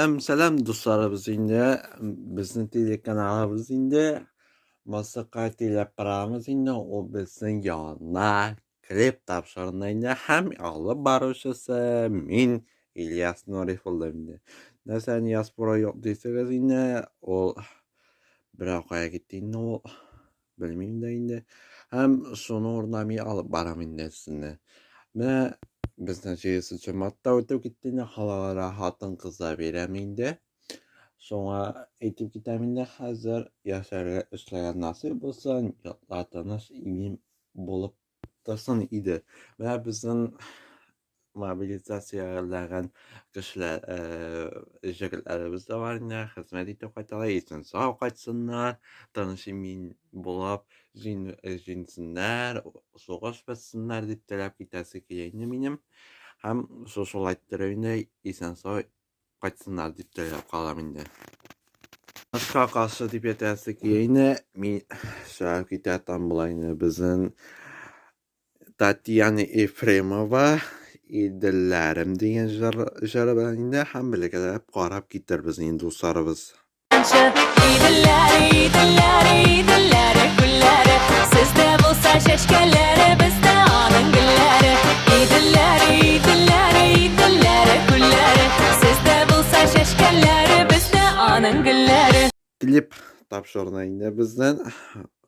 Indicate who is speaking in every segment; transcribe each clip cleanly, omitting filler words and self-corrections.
Speaker 1: Сәлам, сәлам, дусларыбыз инде. Безнең телеканалыбыз инде. Масака телепрограммабыз инде. Ул безнең яңа клип тапшырына инде һәм алып баручысы мин Ильяс Нуриев булдым инде. Нәрсә диаспора юк дисегез инде, ул берәү кая китте инде ул. Белмим дә инде. Һәм шуның урынына мин алып барам инде сезне. Менә безнең 8 мартта үтеп китте инде, халыкара хатын-кызлар бәйрәме инде. Шуңа әйтеп китәм инде, хәзер яшәргә эшләргә насыйп булсын, йортлар тыныч, имин булып торсын иде. Менә безнең мобилизацияләгән кешеләр, җегетләребез дә бар инде, хезмәт итеп кайталар, исән сау кайтсыннар, тыныч имин булып җиңсеннәр, сугыш бетсеннәр дип теләп китәсе килә инде минем. Һәм шушылай иттереп инде исән сау кайтсыннар дип теләп калам инде. Кышка каршы дип әйтәсе килә инде, мин чыгып китә там була инде безнең Татьяна Ефремова Иделләрем дигән җыр, җыры белән инде һәм бергәләп карап китербез инде дусларыбыз.
Speaker 2: Иделләр, иделләр, иделләре, күлләре, Сездә булса чәчкәләре, бездә аның гөлләре. Иделләр, иделләр, иделләре, күлләре, Сездә булса чәчкәләре, бездә аның гөлләре.
Speaker 1: Клип тапшырына инде бездән.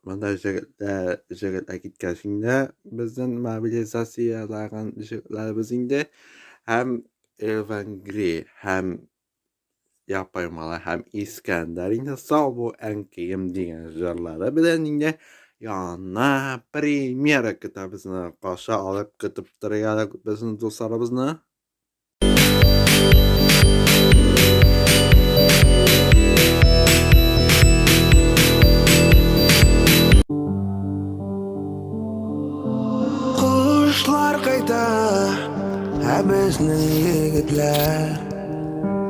Speaker 1: Монда җегетләр, җегетләр киткәч инде безнең мобилизацияләгән җегетләребез инде һәм Элвин Грей һәм Япай малай һәм Искәндәр инде сау бул әнкәем дигән җырлары белән инде яңа премьера көтә безне. Каршы алып көтеп торыйк безнең дусларыбызны.
Speaker 3: Кошлар кайта, ә безнең егетләр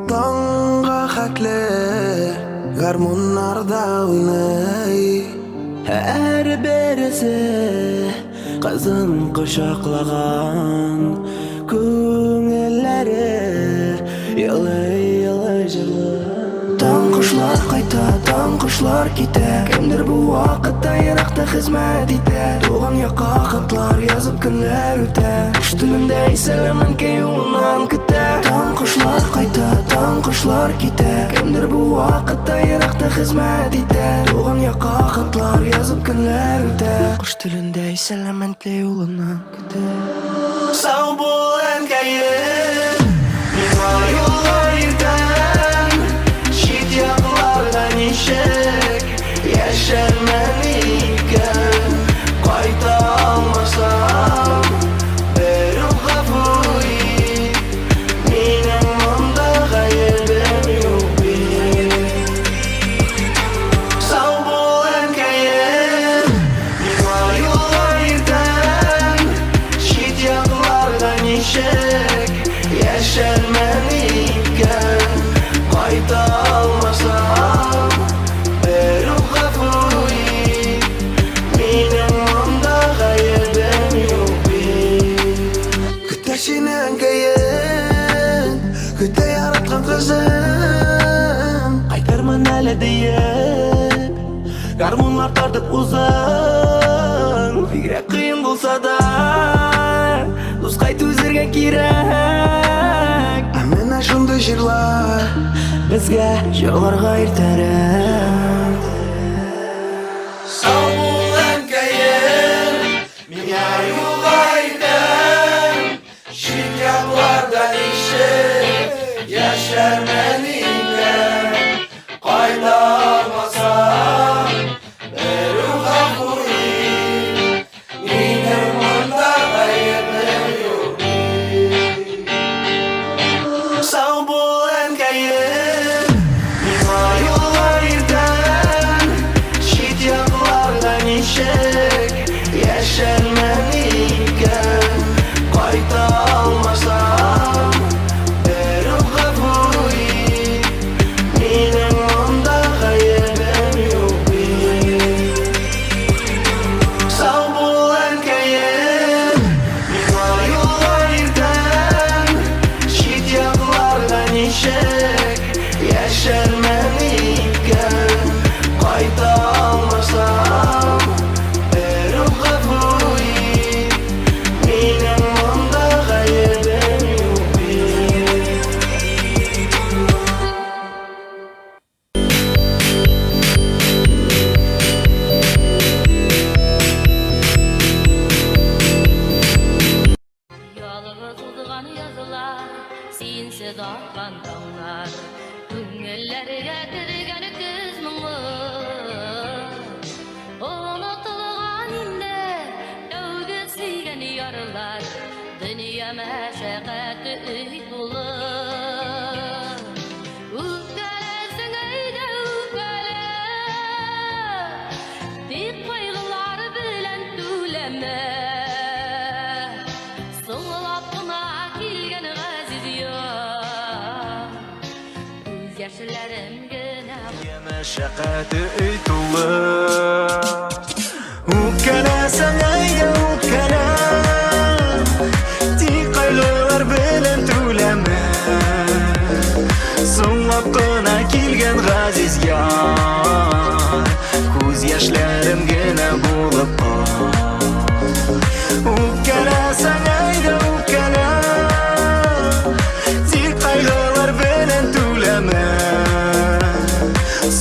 Speaker 3: таңга хәтле гармуннарда уйный.
Speaker 4: Һәрберсе Кызын кочаклаган күңелләре елый-елый җырлый.
Speaker 3: Таң кошлар кайта, таң кошлар китә. Кемдер бу вакытта еракта хезмәт итә. Туган якка хатлар язып көннәр үтә. Кош телендә сәлам әнкәй юлыннан көтә. Таң кошлар кайта, таң кошлар китә. Кемдер бу вакытта еракта хезмәт итә. Туган якка хатлар язып көннәр үтә.
Speaker 4: Кош телендә сәлам әнкәй юлыннан көтә.
Speaker 3: Сау бул, әнкәем, миңа юлга иртән. Чит якларда ничек яшәрмен икән? Кайта алмасам, бер үк гафу ит. Минем монда гаебем юк бит. Сау бул, әнкәем, миңа юлга иртән. Чит якларда ничек яшәрмен икән? Кайта алмасам, бер үк гафу ит. Минем монда гаебем юк бит. Көтә сине әнкәем, көтә яраткан кызым.
Speaker 4: Кайтырмын әле диеп, гармуннар тартып узың. Бигрәк кыен булса да, дускай түзәргә кирәк.
Speaker 3: Ә менә шундый җырлар
Speaker 4: безгә җырларга иртәрәк.
Speaker 3: Сау бул, әнкәем, Миңа юлга иртән. Чит якларда ничек яшәрмен икән? Кайта алмасам, бер үк гафу ит. Минем монда гаебем юк бит.
Speaker 4: Сау бул, әнкәем, миңа юлга иртән. Чит якларда ничек яшәрмен икән? Кайта алмасам, бер үк гафу ит. Яшәрмен икән Кайта алмасам Берүк гафу ит Минем монда гаебем юк бит.
Speaker 2: Ялгыз узган язлар, синсез аткан таңнар, Күңелләргә кергән көз моңы. Онытылган инде тәүге сөйгән ярлар, Дөнья мәшәкате өй тулы. Үпкәләсең әйдә үпкәлә, Тик кайгылар белән түләмә. Соңлап кына килгән газиз яр, Күз яшьләрем генә.
Speaker 4: Мәшәкате өй тулы. Үпкәләсәң әйдә үпкәлә, Тик кайгылар белән түләмә. Соңлап кына килгән газиз яр, Күз яшьләрем генә булып кал. Үпкәләсәң әйдә үпкәлә, Тик кайгылар белән түләмә.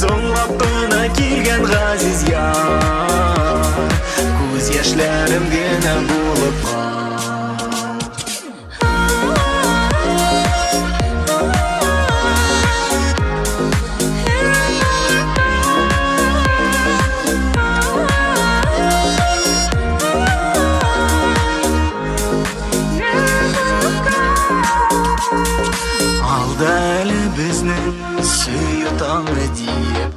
Speaker 4: Соңлап кына килгән газиз яр, Күз яшьләрем генә булып кал. Алда әле безнең сөю таңы диеп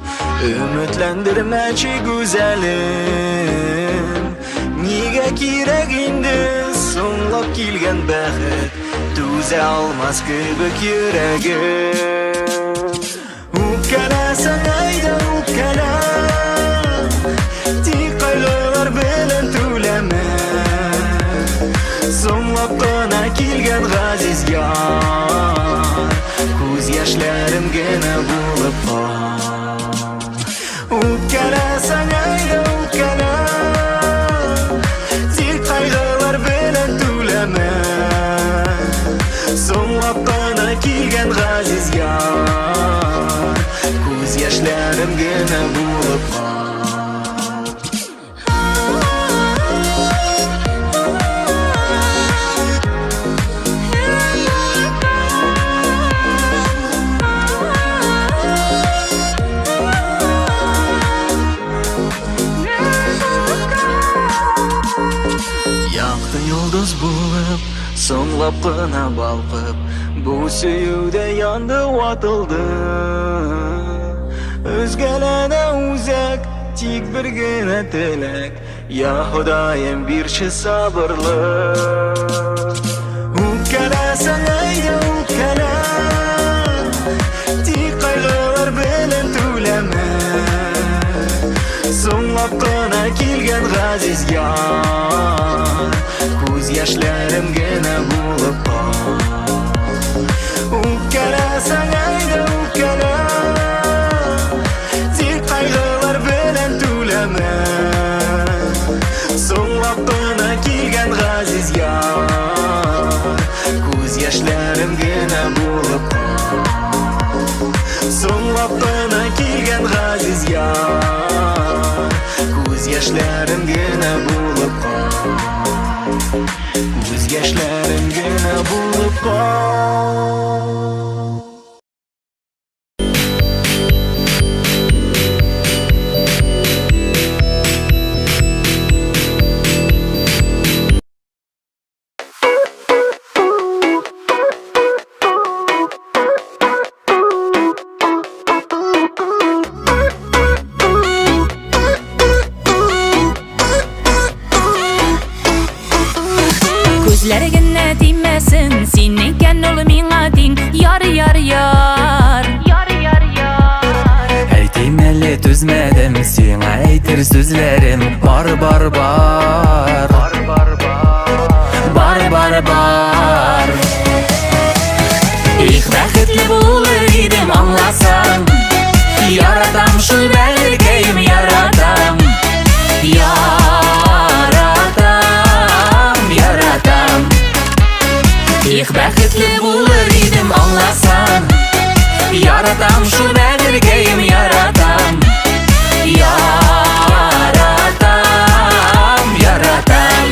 Speaker 4: Өметләндермәче гүзәлем. Нигә кирәк инде соңлап килгән бәхет? Түзә алмас кебек йөрәгем. Үпкәләсәң әйдә үпкәлә, Тик кайгылар белән түләмә. Соңлап кына килгән газиз яр, Күз яшьләрем генә булып кал. Үпкәләсәң әйдә үпкәлә, Тик кайгылар белән түләмә. Соңлап кына килгән газиз яр, Күз яшьләрем генә булып кал. Якты йолдыз булып, соңлап кына балкып, Бу сөюдә янды, ватылды. Өзгәләнә үзәк, тик бер генә теләк, Я Ходаем, бирче сабырлык. Үпкәләсәң әйдә үпкәлә, Тик кайгылар белән түләмә. Соңлап кына килгән газиз яр, Күз яшьләрем генә булып кал. Үпкәләсәң әйдә үпкәлә, Тик кайгылар белән түләмә. Соңлап кына килгән газиз яр, Күз яшьләрем генә булып кал. Соңлап кына килгән газиз яр, Күз яшьләрем генә булып кал. Күз яшьләрем генә булып кал.
Speaker 2: Күзләре генә тимәсен, син икән ул миңа тиң. Яр, яр, яр. Яр, яр, яр.
Speaker 5: Әйтим әле, түзмәдем, сиңа әйтер сүзләрем бар, бар, бар. Бар, бар, бар.
Speaker 2: Их, бәхетле булыр идем, аңласаң.
Speaker 5: аңласаң. Яратам шул бәгырькәем, яратам. Яратам, яратам.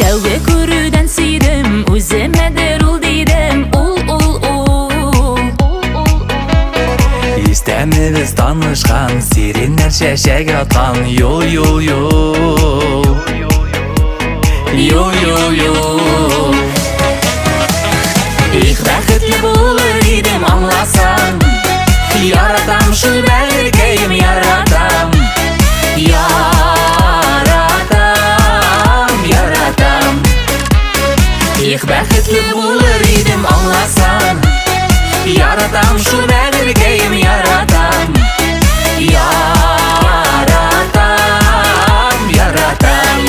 Speaker 2: Тәүге күрүдән сөйдем, үземәдер ул дидем. Ул, ул, ул.
Speaker 5: Истәмебез танышкан, сиреннәр чәчәк аткан. Юл, юл, юл. Юл, юл, юл.
Speaker 2: Их, бәхетле булыр идем, аңласаң. Яратам шул бәгырькәем, яратам. Яратам, яратам. Их, бәхетле булыр идем, аңласаң. Яратам шул бәгырькәем, яратам. Яратам, яратам.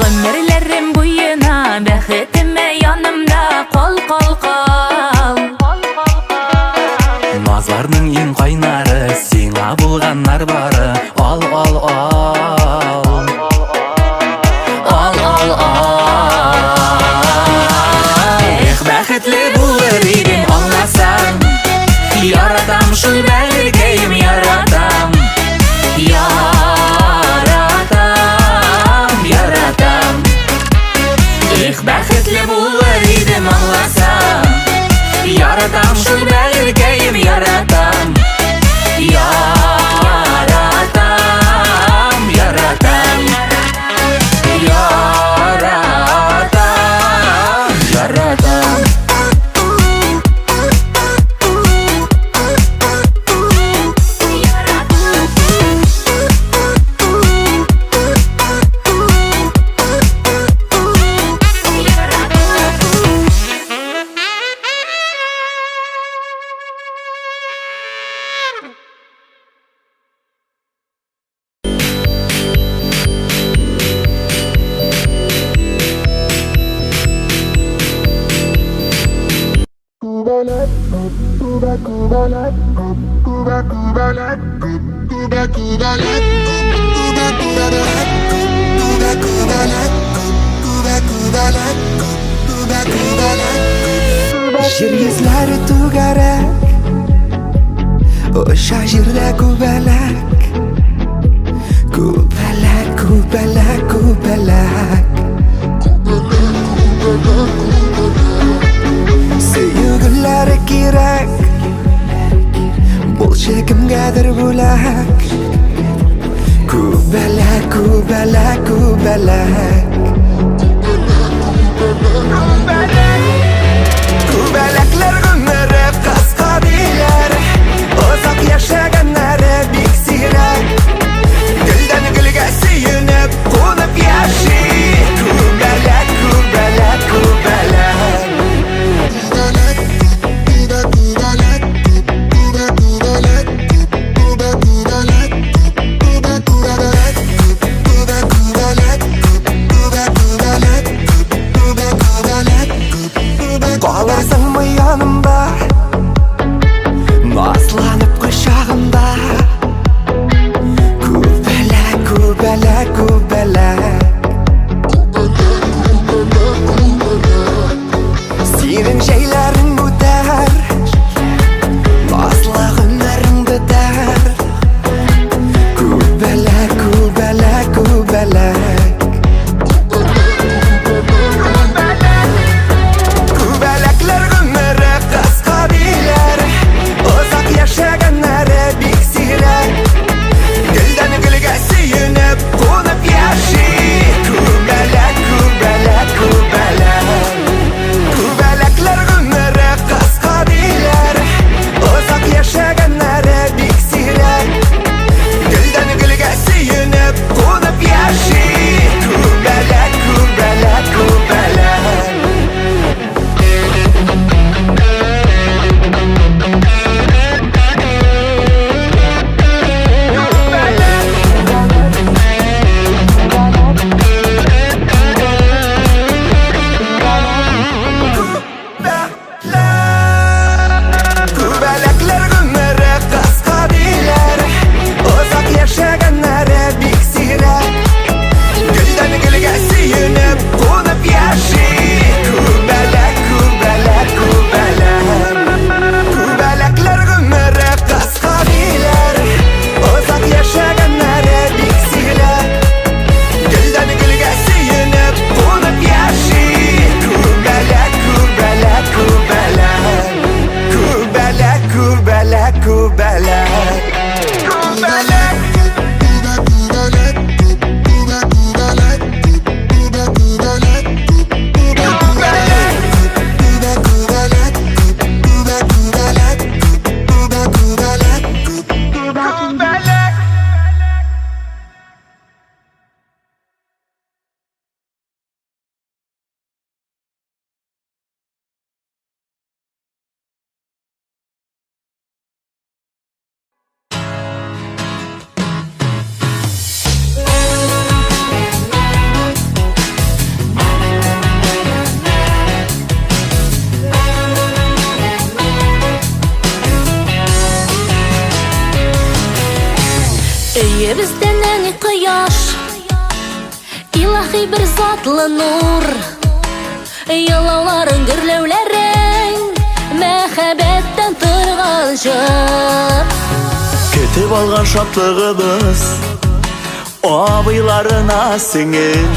Speaker 2: Гомерләрем буена бәхетемә янымда кал, кал, кал.
Speaker 5: Назларның иң кайнары, сиңа булганнар бары. Ал, ал, ал. Ал, ал, ал.
Speaker 2: Эх, бәхетле булыр идем, аңласаң. Яратам шул бәгырькәем, яратам. Яратам, яратам. Эх, бәхетле булыр идем, аңласаң. Яратам шул бәгырькәем, яратам. Яратам, яратам.
Speaker 5: Яратам, яратам.
Speaker 3: Җир йөзләре түгәрәк, Оча җирдә күбәләк. Күбәләк, күбәләк, күбәләк. Сөю гөлләре кирәк, Булчы кемгәдер бүләк. Күбәләк, күбәләк, күбәләк. Күбәләкләр гомере кыска диләр, Озак яшәгәннәре бик сирәк. Гөлдән гөлгә сөенеп, кунып яши Күбәләк, күбәләк, күбәләк. Калырсыңмы янымда?
Speaker 4: күбәләк. Күбәләк.
Speaker 2: Өебездә нәни кояш, Илаһи бер затлы нур. Елауларың, гөрләүләрең, Мәхәббәттән торган җыр.
Speaker 4: Көтеп алган шатлыгыбыз Абыйларына сеңел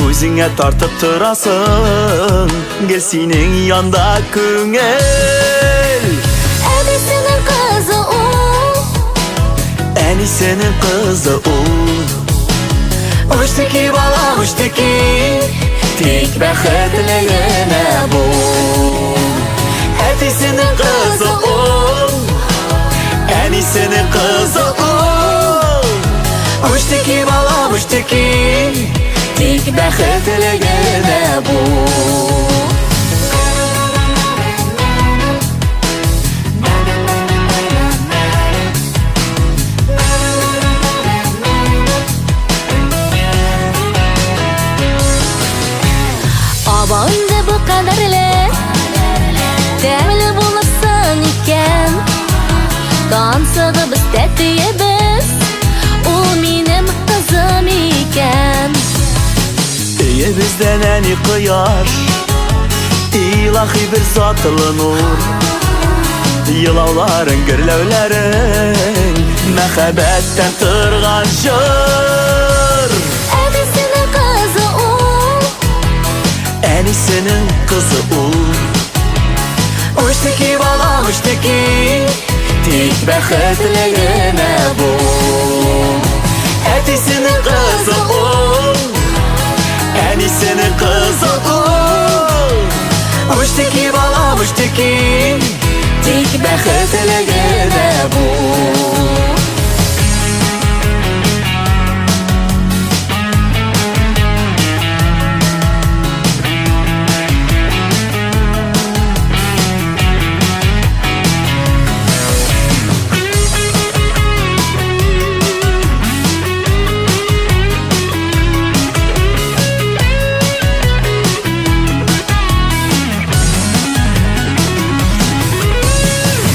Speaker 4: Үзеңә тартып торасың Гел синең янда күңел.
Speaker 2: Әбисенең кызы ул.
Speaker 4: Әнисенең кызы ул. Үчтеки балам, үчтеки, Тик бәхетле генә бул. Әтисенең кызы ул, Әнисенең кызы ул. Үчтеки балам, үчтеки, Тик бәхетле генә бул.
Speaker 2: Абау инде бу кадәрле тәмле булырсың икән. Тансыгыбыз, тәтиебез, ул минем кызым икән.
Speaker 4: Өебездә нәни кояш, Илаһи бер затлы нур. Елауларың, гөрләүләрең, Мәхәббәттән торган җыр.
Speaker 2: Әбисенең кызы ул.
Speaker 4: Әнисенең кызы ул. Үчтеки балам, үчтеки, Тик бәхетле генә бул. Әтисенең кызы ул, Әнисенең кызы ул. Үчтеки балам, үчтеки, Тик бәхетле генә бул.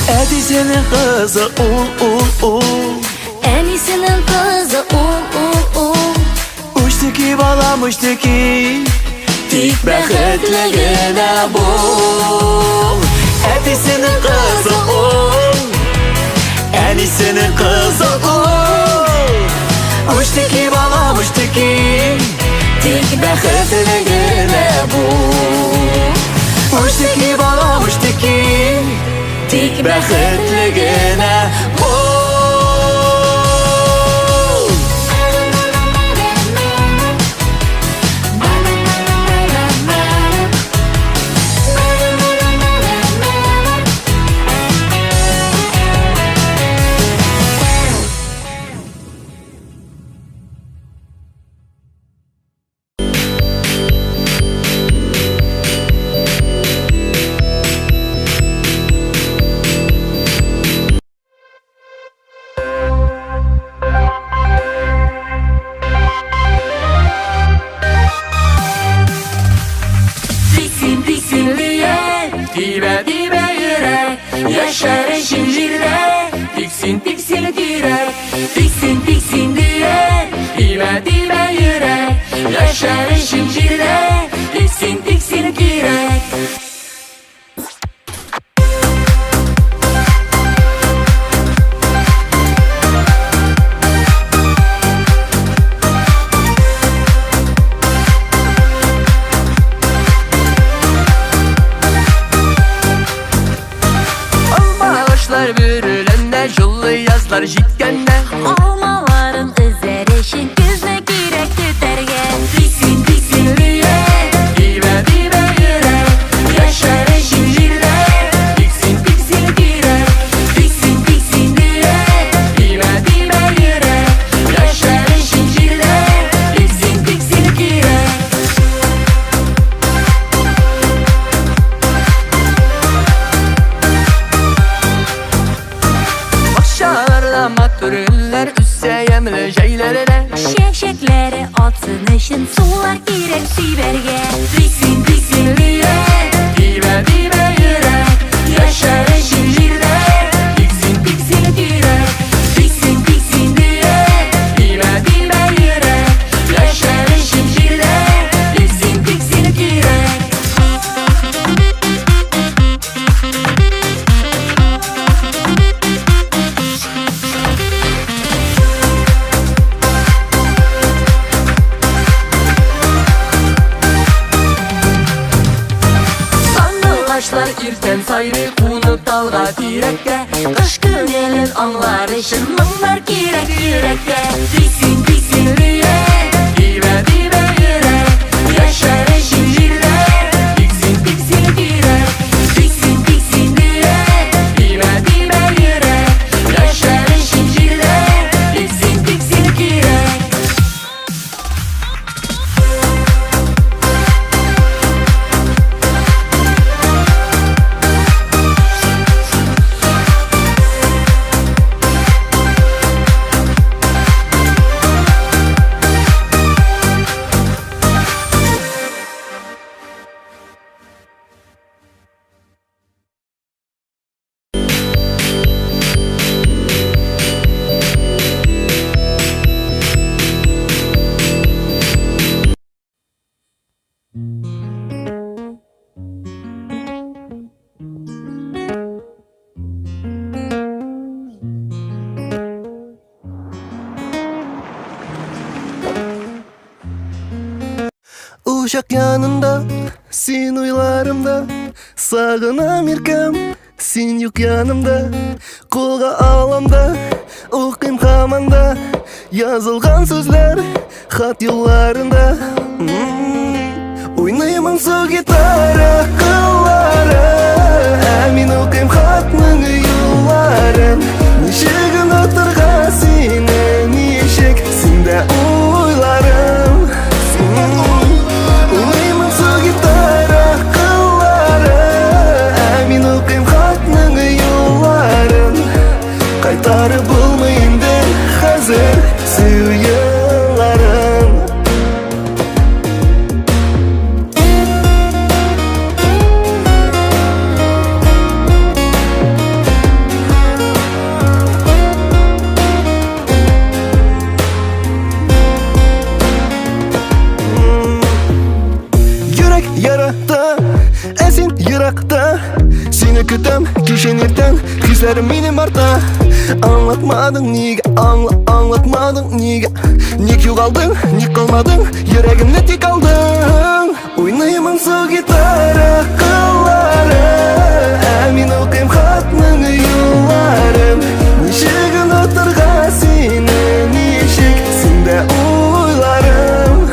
Speaker 4: Әтисенең кызы ул, ул, ул.
Speaker 2: Әнисенең кызы ул, ул, ул.
Speaker 4: Үчтеки балам, үчтеки, Тик бәхетле генә бул. Әтисенең кызы ул, Әнисенең кызы ул. Үчтеки балам, үчтеки, Тик бәхетле генә бул. Үчтеки балам, үчтеки, Тик бәхетле генә бул.
Speaker 5: Тик син, тик син дия, тибә, тибә йөрәк, Яшәр өчен җирдә, тик син, тик син кирәк. Тик син, тик син дия, тибә, тибә йөрәк, Яшәр өчен җирдә, тик син, тик син кирәк. Агачлар бөреләнә, җылы язлар җиткәндә.
Speaker 2: Алмаларын өзәр өчен көзне кирәк көтәргә.
Speaker 5: Тик син, тик син дия, тибә, тибә йөрәк. Яшәр өчен җирдә, тик син, тик син кирәк. Тик син, тик син дия, тибә, тибә йөрәк. Яшәр өчен җирдә, тик син, тик син кирәк. Бакчаларда матур гөлләр үсә ямьле җәйләрдә.
Speaker 2: Чәчәкләре атсын өчен сулар кирәк сибәргә.
Speaker 5: Тик син, тик син дия, тибә, тибә йөрәк. Яшәр өчен җирдә, тик син, тик син кирәк. Тик син, тик син дия, тибә, тибә йөрәк. Яшәр өчен җирдә, тик син, тик син кирәк. Сандугачлар иртән сайрый кунып талга тирәккә. Кыш күңелен аңлар өчен моңнар кирәк йөрәккә. Тик син, тик син дия, тибә, тибә йөрәк. Яшәр өчен җирдә, тик син, тик син кирәк. Тик син, тик син дия, тибә, тибә йөрәк. Яшәр өчен җирдә, тик син, тик син кирәк.
Speaker 3: Учак янында, син уйларымда. Сагынам иркәм, син юк янымда. Кулга алам да, укыйм һаман да. Язылган сүзләр хат юлларында. Уйный моңсу гитара кыллары. Ә мин укыйм хатның юлларын. Ничек онытырга сине, ничек синдә уйларым. Уйный моңсу гитара кыллары. Ә мин укыйм хатның юлларын. Кайтарып булмый инде хәзер сөю елларын. Йөрәк ярата, ә син еракта. Сине көтәм кичен иртән, хисләрем минем арта. Аңлатмадың нигә, аңла, аңлатмадың нигә. Ник югалдың, ник калмадың, йөрәгемне тик алдың. Уйный моңсу гитара кыллары. Ә мин укыйм хатның юлларын. Ничек онытырга сине, ничек синдә уйларым.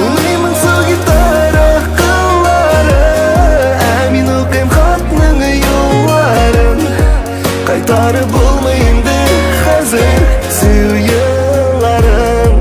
Speaker 3: Уйный моңсу гитара кыллары. Ә мин укыйм хатның юлларын. Кайтарып булмый инде хәзер сөю елларын.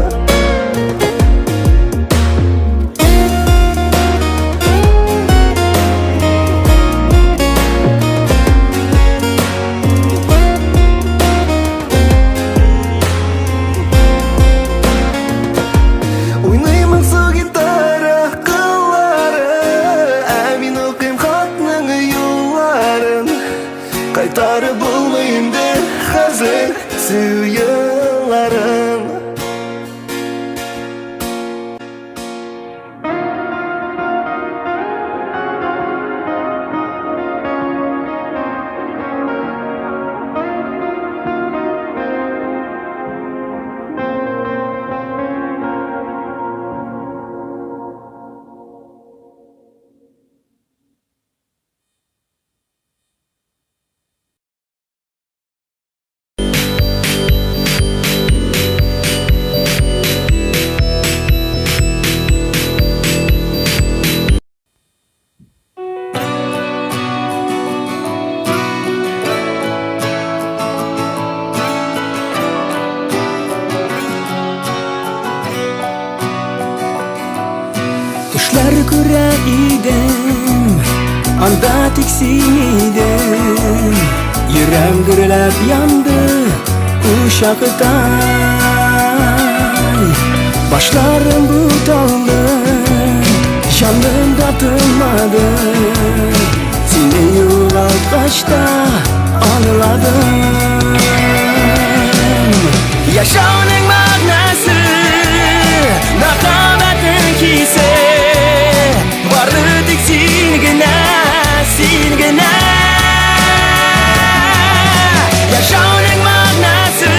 Speaker 3: Уйный моңсу гитара кыллары. Ә мин укыйм хатның юлларын. Кайтарып булмый инде хәзер сөю елларын. күрә идем, анда тик син идең. Йөрәк гөрләп янды учактай. Башларым буталды, җаным да тынмады. Сине югалткач та аңладым. Яшәүнең мәгънәсе, мәхәббәтнең хисе, бары тик син генә, син генә. Яшәүнең мәгънәсе,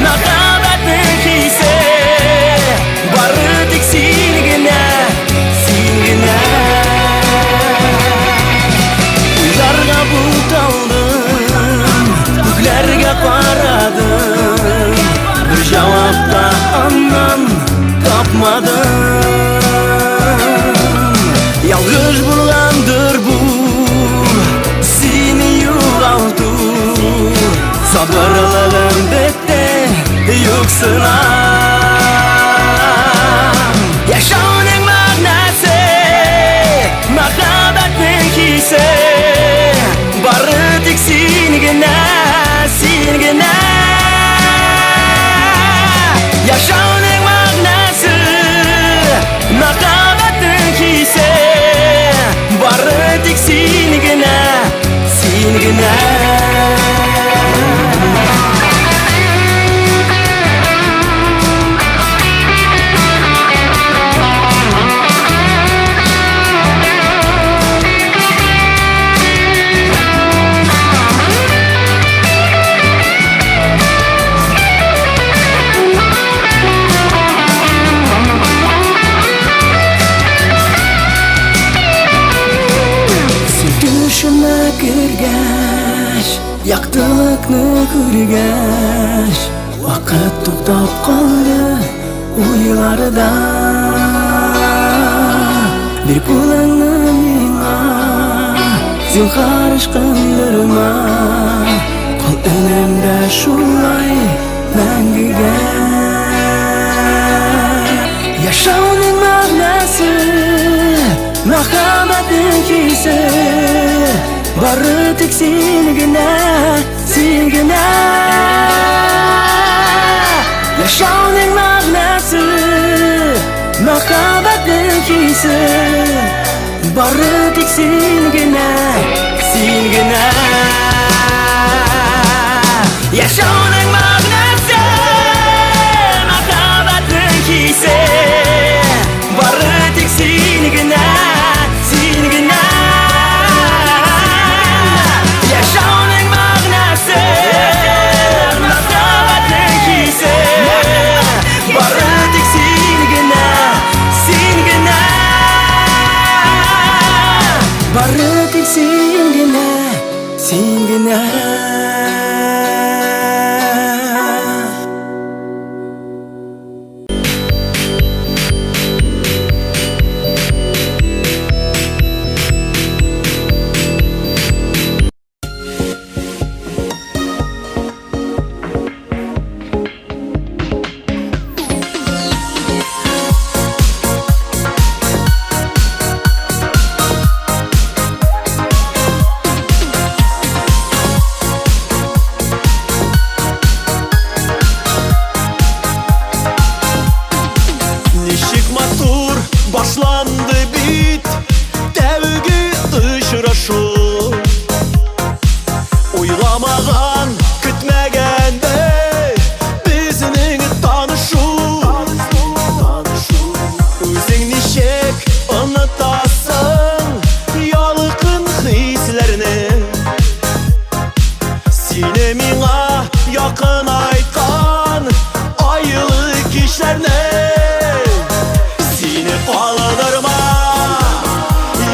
Speaker 3: мәхәббәтнең хисе, бары тик син генә, син генә. Уйларга буталдым, күкләргә карадым, бер җавап та аннан тапмадым. Ялгыш булгандыр бу, сине югалту. Сабырлыгым бетте, юксынам. Яшәүнең мәгънәсе, мәхәббәтнең хисе, бары тик син генә, син генә. Яшәүнең мәгънәсе, мәхәббәтнең хисе, бары тик син генә, син генә. Син төшемә кергәч, яктылыкны күргәч, вакыт туктап калды уйларда. Бир кулыңны миңа, зинһар ычкындырма, кал өнемдә шулай мәңгегә. Яшәүнең мәгънәсе, мәхәббәтнең хисе, бары тик син генә, син генә. Яшәүнең мәгънәсе, мәхәббәтнең хисе, бары тик син генә, син генә. Яшәүнең мәгънәсе, мәхәббәтнең хисе, бары тик син генә, син генә. Яшәүнең мәгънәсе, мәхәббәтнең хисе, бары тик син генә, син генә. Бары тик син генә, син генә.
Speaker 4: Ничек матур башланды бит тәүге очрашу. Уйламаган, көтмәгәндә безнең танышу. Үзең ничек онытасың ялкын хисләрне? Сине миңа якынайткан айлы кичләрне. Сине калдырма,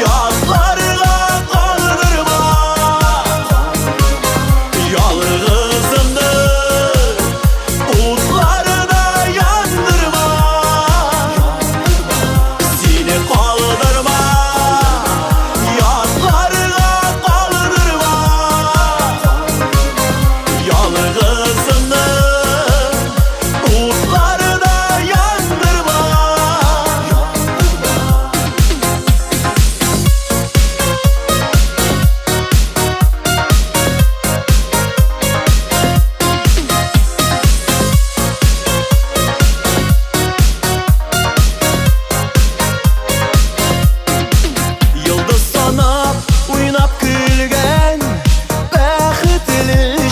Speaker 4: ятларга калдырма. Ялгызымны утларда яндырма. Сине калдырма, ятларга калдырма.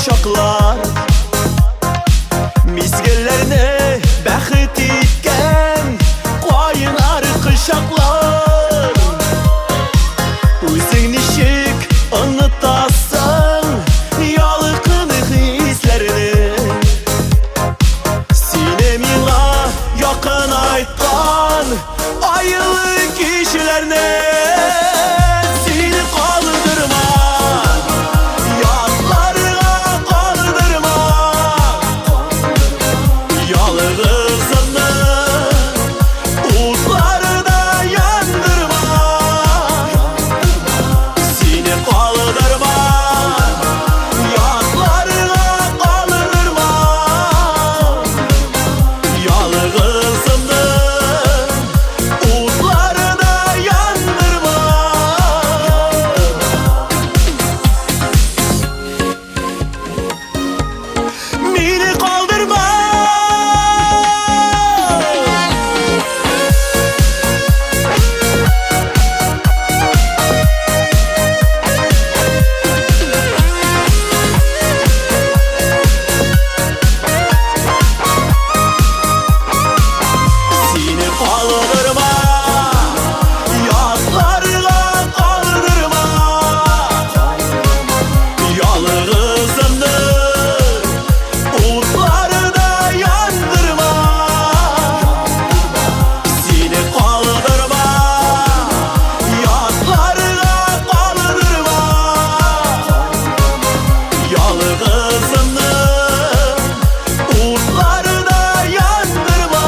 Speaker 4: чаклар. Мизгелләрне бәхет иткән кайнар кочаклар. Үзең ничек онытасың ялкын хисләрне? Сине миңа якынайткан айлы кичәләрне. Сине калдырма, ятларга калдырма. Ялгызымны утларда яндырма. Сине калдырма, ятларга калдырма. Ялгызымны утларда яндырма. Мине калдырма. Сине калдырма, ятларга калдырма. Ялгызымны утларда яндырма. Сине калдырма, ятларга калдырма. Ялгызымны утларда яндырма.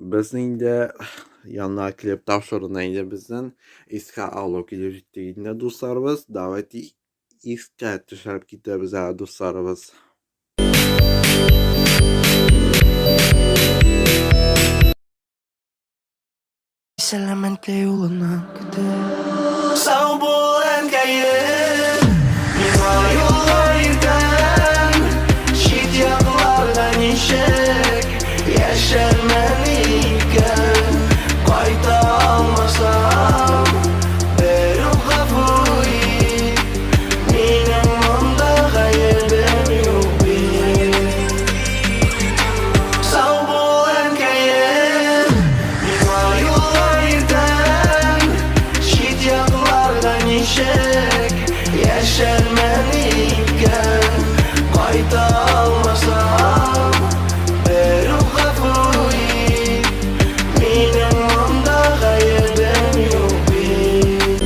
Speaker 1: Безнең инде яңа клип тапшыруына инде безнең искә алу килеп җитте инде, дусларыбыз. Давайте искә төшереп китәбез әле, дусларыбыз.
Speaker 3: Сәламәтле юлына көтә.
Speaker 4: Сау бул, әнкәем, миңа юлга иртән. Чит якларда ничек яшәрмен икән? Кайта алмасам, берүк гафу ит. Минем монда гаебем юк бит. Сау бул, әнкәем, миңа юлга иртән. Чит якларда ничек яшәрмен икән? Кайта алмасам, берүк гафу ит. Минем монда гаебем юк бит.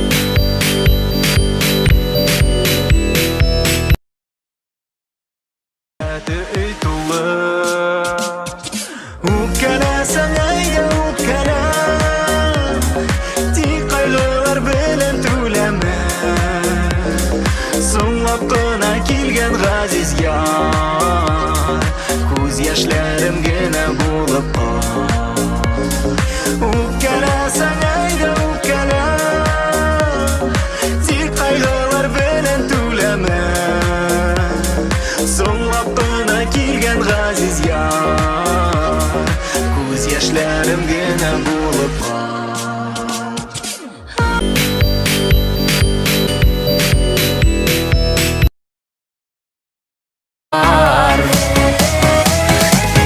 Speaker 4: Өй тулы. Үпкәләсәң, әйдә, үпкәлә. Тик кайгылар белән түләмә. Соңлап кына килгән газиз яр, күз яшьләрем генә булып кал. Үпкәләсәң, әйдә, үпкәлә. Тик кайгылар белән түләмә. Соңлап кына килгән газиз яр, күз яшьләрем генә булып кал.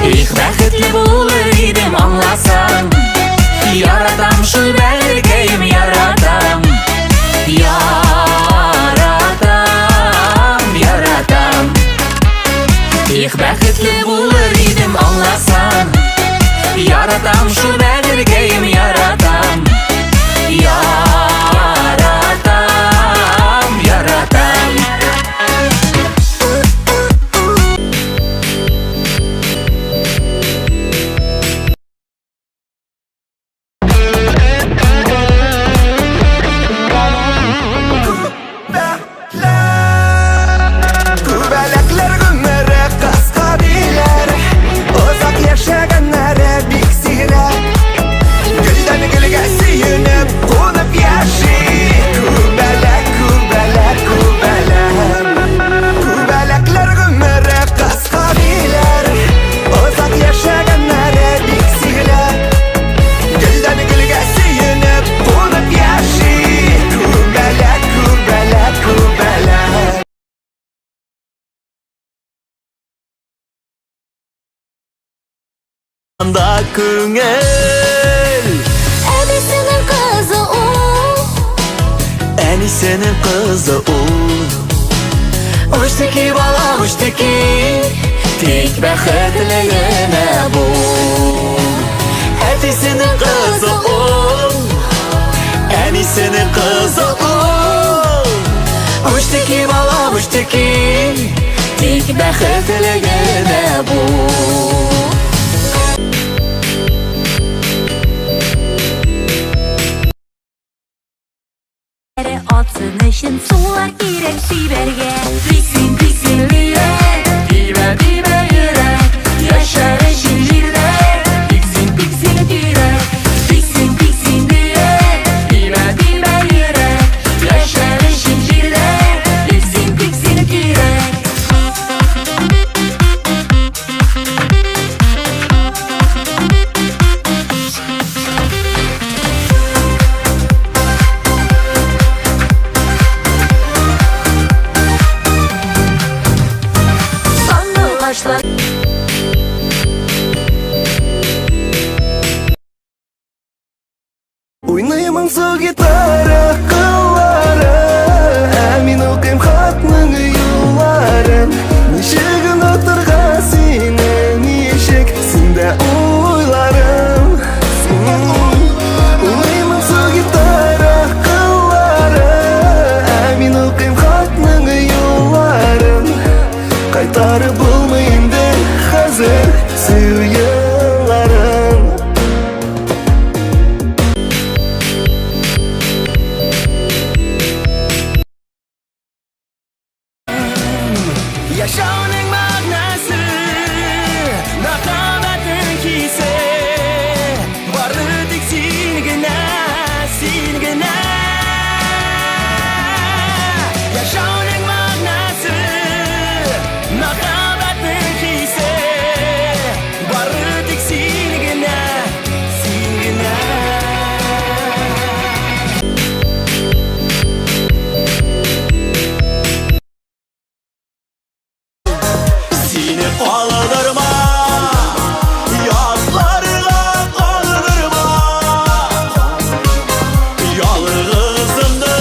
Speaker 2: Их, бәхетле булыр идем, аңласаң. Яратам шул, бәгырькәем, яратам. Яратам, яратам. Их, бәхетле булыр идем, аңласаң. Яратам шул, бәгырькәем, яратам. Яратам, яратам.
Speaker 4: Күбәләкләр гомере кыска диләр, озак яшәгәннәре бик сирәк. анда күңел.
Speaker 2: Әбисенең кызы ул.
Speaker 4: Әнисенең кызы ул. Үчтеки бала, үчтеки, тик бәхетле генә бул. Әтисенең кызы ул, әнисенең кызы ул. Үчтеки бала, үчтеки, тик бәхетле генә бул.
Speaker 2: Атсын өчен сулар кирәк сибәргә.
Speaker 5: Тик син, тик син йөрәк, тибә, тибә йөрәк, яшәр өчен җирдә. Тик син, тик син кирәк, тик син, тик син йөрәк, тибә, тибә йөрәк, яшәр өчен җирдә. Тик син, тик син кирәк.
Speaker 2: Сандугачлар.
Speaker 3: Уйный моңсу гитара кыллары, Ә мин укыйм хатның юлларын. Ничек онытырга сине, ничек синдә уйларым. Уйный моңсу гитара кыллары, Ә мин укыйм хатның юлларын. Кайтарып булмый инде хәзер сөю елларын.
Speaker 4: Яшәүнең мәгънәсе, мәхәббәтнең хисе, бары тик син генә, син генә. Яшәүнең мәгънәсе, мәхәббәтнең хисе, бары тик син генә, син генә. Сине калдырма, ятларга калдырма. Ялгызымны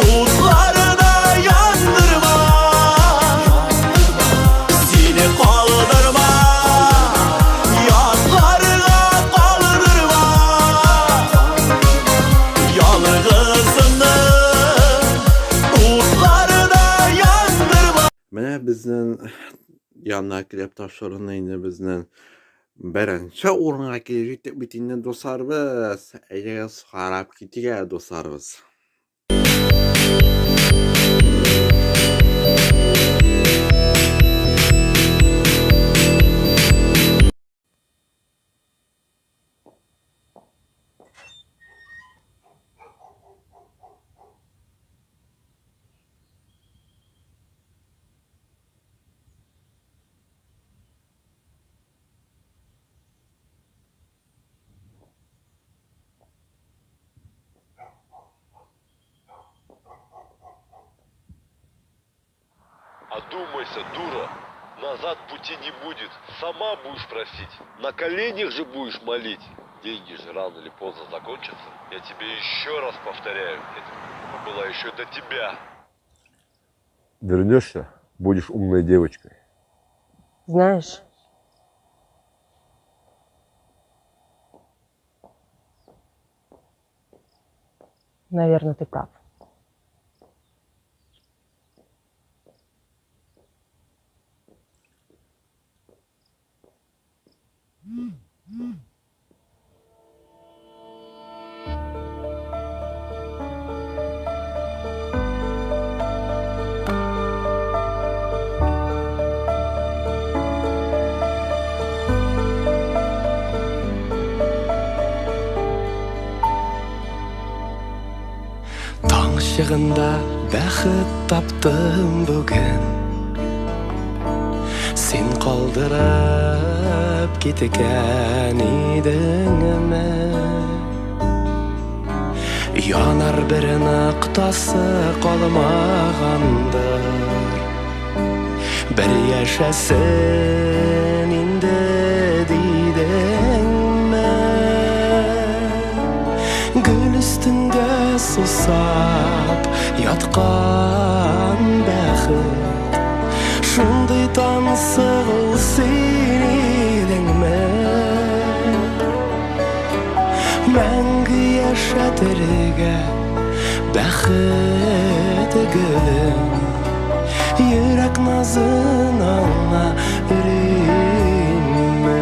Speaker 4: утларда яндырма. Сине калдырма, ятларга калдырма. Ялгызымны утларда яндырма.
Speaker 1: Менә безнең яңа клип тапшыруны инде безнең беренче урынга килеп җиттек бит инде, дусларыбыз. Әйдәгез карап китик әле, дусларыбыз.
Speaker 6: Одумайся, дура. Назад пути не будет. Сама будешь просить. На коленях же будешь молить. Деньги же рано или поздно закончатся. Я тебе еще раз повторяю. Это была еще до тебя.
Speaker 7: Вернешься, будешь умной девочкой.
Speaker 8: Знаешь, наверное, ты прав.
Speaker 3: Таң чыгында бәхет таптым бүген. Син калдырып киткән идеңме? Янар бер ноктасы калмагандыр. Бер яшәсен инде. сусап яткан бәхет Шундый тансык ул син идеңме? Мәңге яшәтергә бәхет гөлем Йөрәк назын аңа өримме?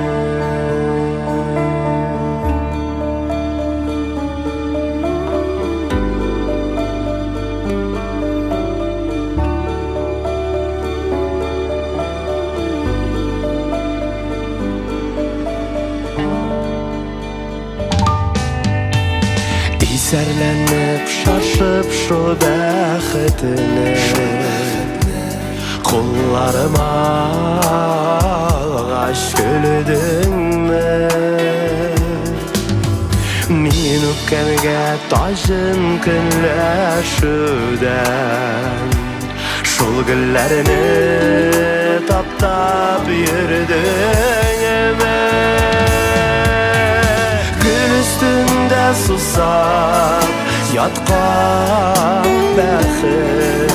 Speaker 3: Исәрләнеп, шашып шул бәхетне Кулларыма алгач көлдеңме? Мин үпкәнгә таҗым көнләшүдән Шул гөлләрне таптап йөрдеңме? Гөл өстендә сусап яткан бәхет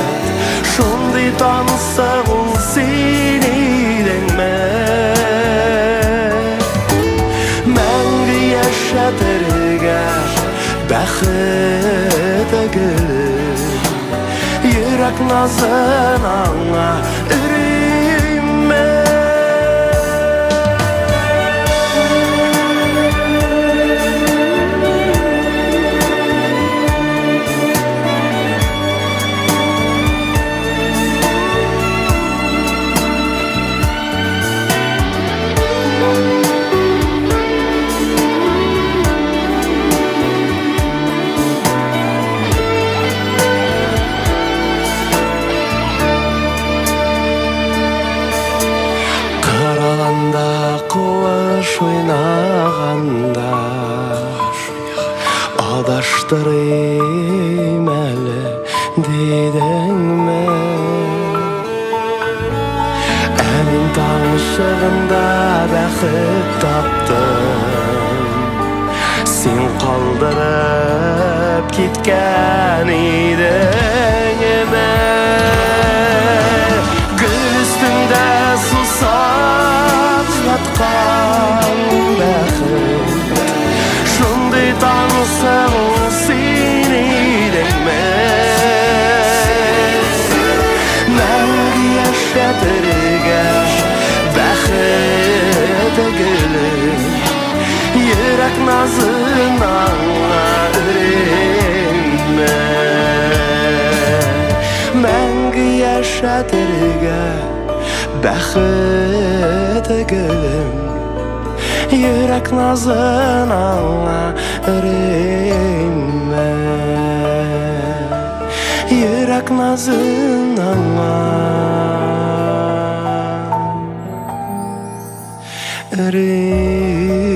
Speaker 3: Шундый тансык ул син идеңме? Мәңге яшәтергә бәхет гөле Йөрәк назын аңа өримме? Караганда куыш уйнаганда Адаштырыйм әле дидеңме? Ә мин таң чыгында бәхет таптым Син калдырып киткән идеңме? Гөл өстендә сусап яткан бәхет Шундый тансык ул син идеңме? Мәңге яшәтергә бәхет гөле Йөрәк назын аңа өримме? Мәңге яшәтергә бәхет гөлем Йөрәк назын аңа өримме? Йөрәк назын аңа өримме?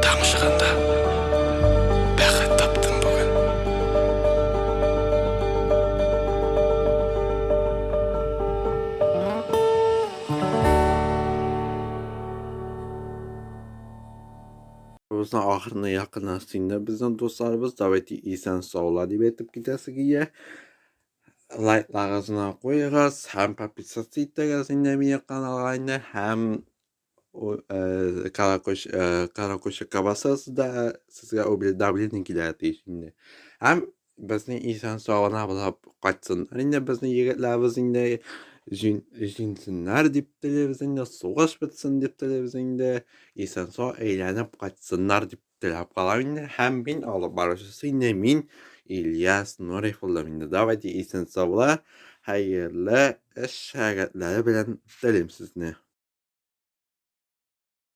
Speaker 3: Таң чыгында бәхет таптым бүген.
Speaker 1: Безнең ахырына якынлашты инде безнең дусларыбыз. Давайте исән саулар дип әйтеп китәсе килә. Лайкларыгызны куегыз һәм подписаться итегез инде минем каналга инде һәм колокольчикка басыгыз да сезгә уведомление килә тиеш инде. Һәм безнең исән сау гына булып кайтсыннар инде безнең егетләребез инде җиңсеннәр дип телибез инде, сугыш бетсен дип телибез инде, исән сау әйләнеп кайтсыннар дип теләп калам инде. Һәм мин алып баручысы инде мин Ильяс Нуриев булдым инде. Давайте исән сау була. Хәерле эш сәгатьләре белән телим сезне.